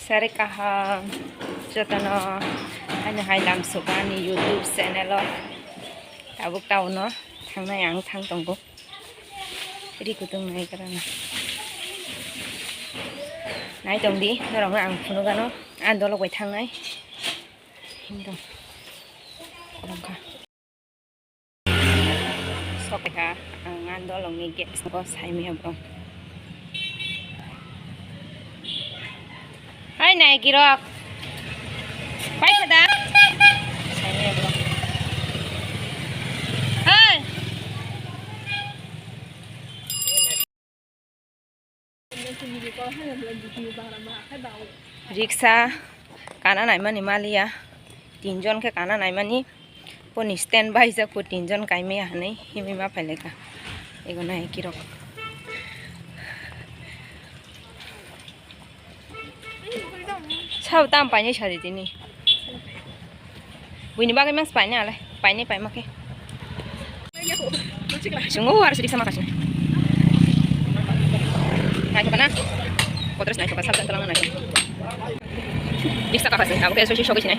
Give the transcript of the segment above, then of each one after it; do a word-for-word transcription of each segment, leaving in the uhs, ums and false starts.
Sari kaham jotono, ani hai lam suka ani YouTube channel o. Tabuk town o thangnai ang thang tongo. Ri kutung nai karana. Nai tong di, norok no ang phunukgano, ang dolok bai thangnai. Himrong. Sok kha, ang ang dolongni gate o saimaya bro. Hai nai girok. Pai kha da? Saimaya bro. Hai. Riksa kana naimani maliya, tinjon khe kana naimani, boni stand bai jak bo tinjon kaimaya hinwi himwi ma phailai kha. Ego nai kirok. Sabo tam painai sadi tini. Buini bagwi mang painai ale, painai paima khe. Chungo war sidi sama kasih. Naithoka na? Kotres naithoka, sabdan talang naithoka. Diksa ka kasih, aku kayak sushi shogi sini.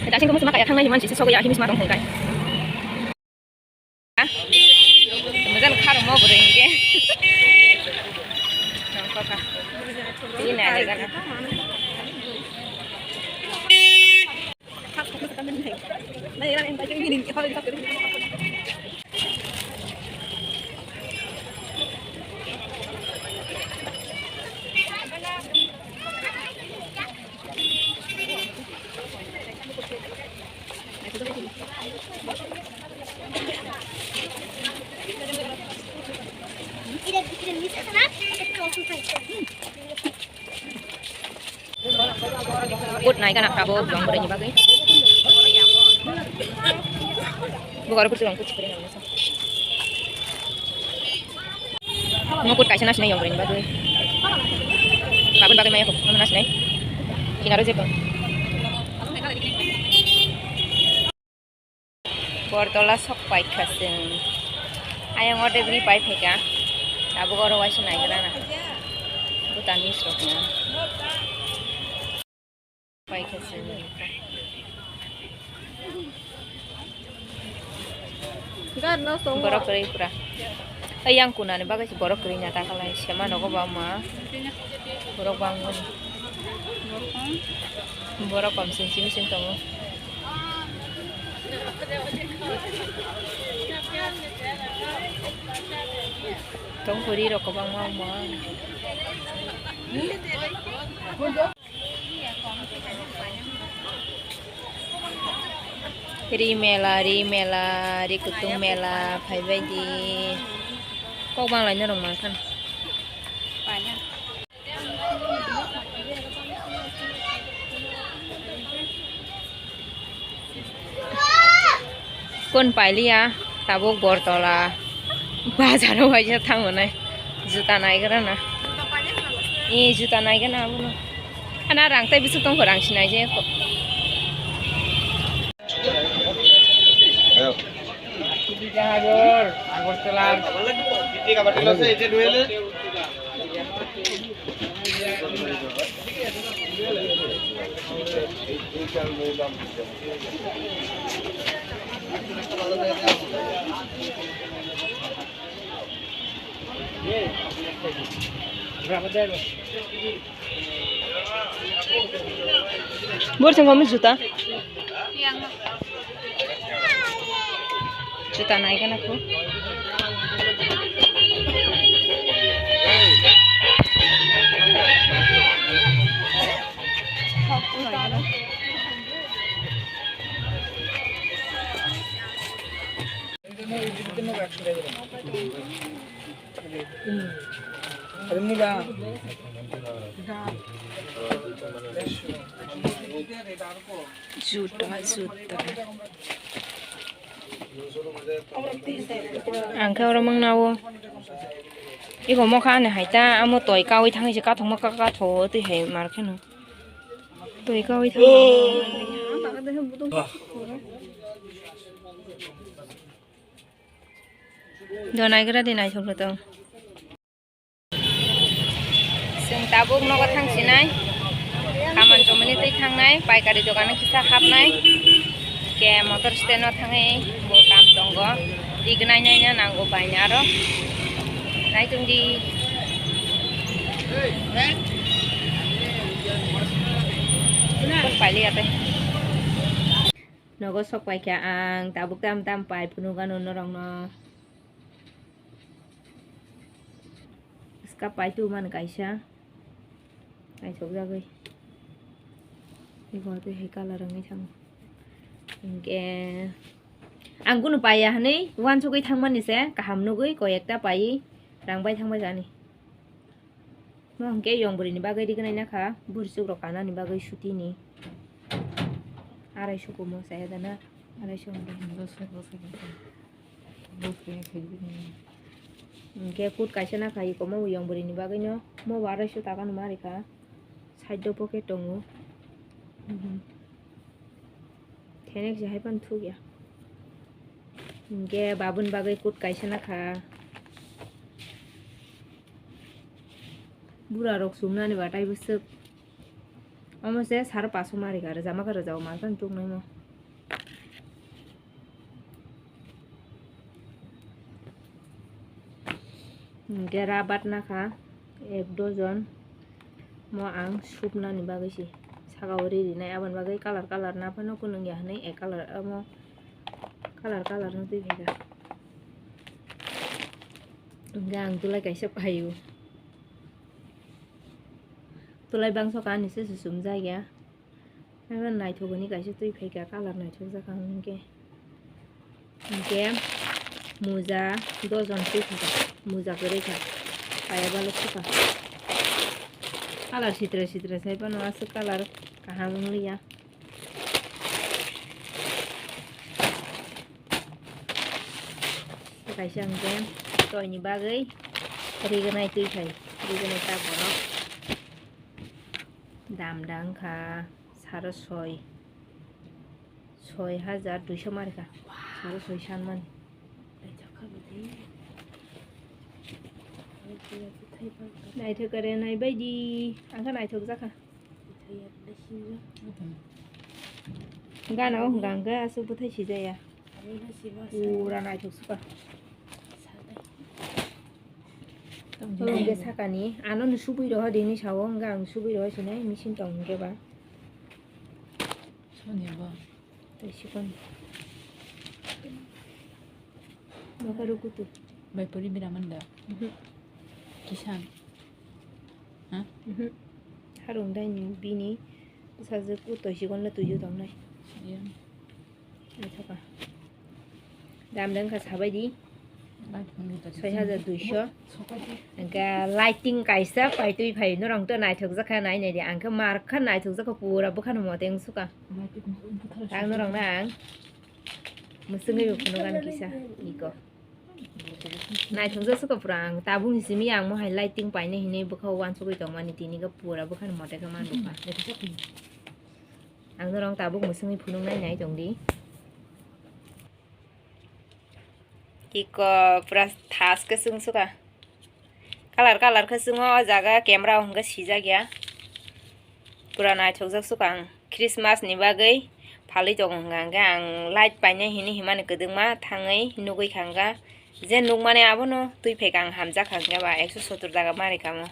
Dasing kamu semak kayak thangnai himan sisi shogi ya himis matong hongkai. Mujal kharo mo bwrwi hingke. Nongkha kha. Ini ada kan. Kut nai kana kabo jong bwrwi ni bagwi. Bugar kut jong kut. Mukut kaisa nasinai yong rwni bagwi. Babun bagwi maya kok, mama nasinai. Kinaro jepang. Bortola sok paikha chwng. Ayang orde bri pai phaikha. Tabuk oro waisa naigra na. Bhutanese rok na. Pai khe se. Borok kwrwi pura. Ei yang kunani bagwi se borok kwrwi na ta khalai sema nogo ba ma. Borok bangmani. Borok kom sing sing sing tongo. Tong kwrwi rok kwbangma wngma. Ri mela, ri mela, ri kutung mela, phaibai di. Kok bang lai norok mankhan. Kon pailiya, tabuk Bortola bazaro waisa thango nai. Juta naigra na. E, juta naigra na abono. Ana rang tai bisuk tongkho, rang sinai je kho. Bor sing kami juta. Juta nai kana ko. Juta, juta. Ang khe oro mangna o. Iko mokha ani hai ta, amo toi kaui thangwi se kathokma ka, katho twi hai mar kheno. Toi kaui thang. Do naigra di naithok tong. Tabuk nogo thang sinai, kaman chomani twi thangnai, paikari dogano kisa hapnai, ke motor stand o thangwi bo kam tongo, tignai naina nango baina aro, naitung di. Pailiya tei. Nogo sok paikha ang, tabuk tam tam pai phunukgano norokno. Ska pai tu man kaisa. Naithok jagwi. Ego tei hai colour wngwi thango. Hinkhe ang kunu paiya hwnwi uansugwi thangmani se kaham nugwi koi ekta paiwi rang bai thangbai kani. Mo hinkhe yong bwrwini bagwi rignai nakha, bwrwsuk rok kanani bagwi sutini. Arai sukumo saya dana, arai suk. Hinkhe kut kaisa nakha ikomo yong bwrwini bagwino, mo bo arai suk taka numa rikha, side o pocket tongo. Thenek se hai phano thuk ya. Hinkhe babuni bagwi kut kaisa nakha. Bura rok sumnani batai bwswk. Omo se saro paso ma rikha, rwjama khe rwjao ma phano thuk naimo. Hinkhe rabat nakha ek dojon. Mo ang supnani bagwi se saka o ri rinai, aboni bagwi colour colour naphano kunung ya hwnwi ek colour, omo colour colour no twi phaikha. Hinkhe ang tulai kaisa phaio, tulai bangso kani se se sumjak ya. Abo naithok hwnwi kaisa twi phaikha, colour naithok jak ang hinkhe. Hinkhe muja dojon twi phaikha, muja kwrwi kha, kaya balwk sukha. Colour sitra sitra sai phano aswk colour kaham wngliya. Kaisa hinkhe toini bagwi rignai twi phai, rignai ta borok. Dam da wngkha saro soi, soi hajar duiso ma rikha, saro soi sanmani. Naithok kare naibaidi, angkhe naithok jakha. Gana o hwnka hwnkhe aswk bwthai sijaya. Pura naithok sukha. Hwnke sakani, ano no subui roha dini sao, hwnke ang subui roha sinai, machine tong hwnke ba. Soni ba. Tei sikon. Baka rukutu. Bai pori bira manda. Mhm. Kisan. Ha? Mhm. Harung dai ni bini bwsajwk utoi sikon le tuiyo tongnai. Iya. Naithoka. Dam dang kha sabai di. Soi hajar duiso. Hingke lighting kaisa paitwi phai norong to naithok jakha nai nai di. Angkhe mar kha naithok jakha pura bwkhano mote wng sukha. Ang norong na ang mwswngwi bo phunuk ani kisa iko. Naithok jak sukha pura ang tabukni simi ang mohai lighting painai hinwi bwkha uansugwi tongmani tini khe pura bwkhano mote khe man bwkha. Ang norong tabuk mwswngwi phunuk nai nai tong di. Iko pura thas khe chwng sukha. Colour colour khe chwngo o jaga camera o hwnkhe sijak ya. Pura naithokjak sukha ang. Christmas ni bagwi phalwi tongo hwnkha hwnkhe ang light painai hinwi himani kwdwkma thangwi nugwi kha hwnkha. Je nukmani abono twi phaikha ang hamjakha hwnkhe ba ekso sottor taka ma rikha mo.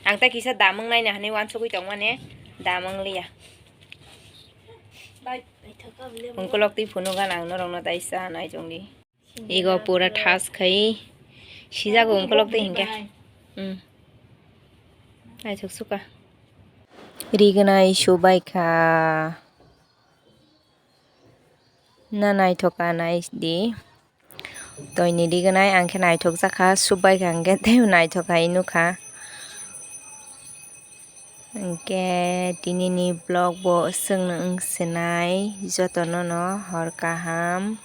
Ang tei kisa damwng naina hinwi uansugwi tongmani damwng liya. Ungkulok twi phunukha ang norokno taisa nai chongdi. Ego pura thas khai sijago ungkulok twi hinkhe. Hmm. Naithok sukha. Rignai subai kha. Na naithok kha nai di. Toini rignai ang khe naithok jakha, subai kha hwnkhe teibo naithok khai nukha. Hwnkhe tinini vlog bo chwngno wng sinai, jotono no hor kaham.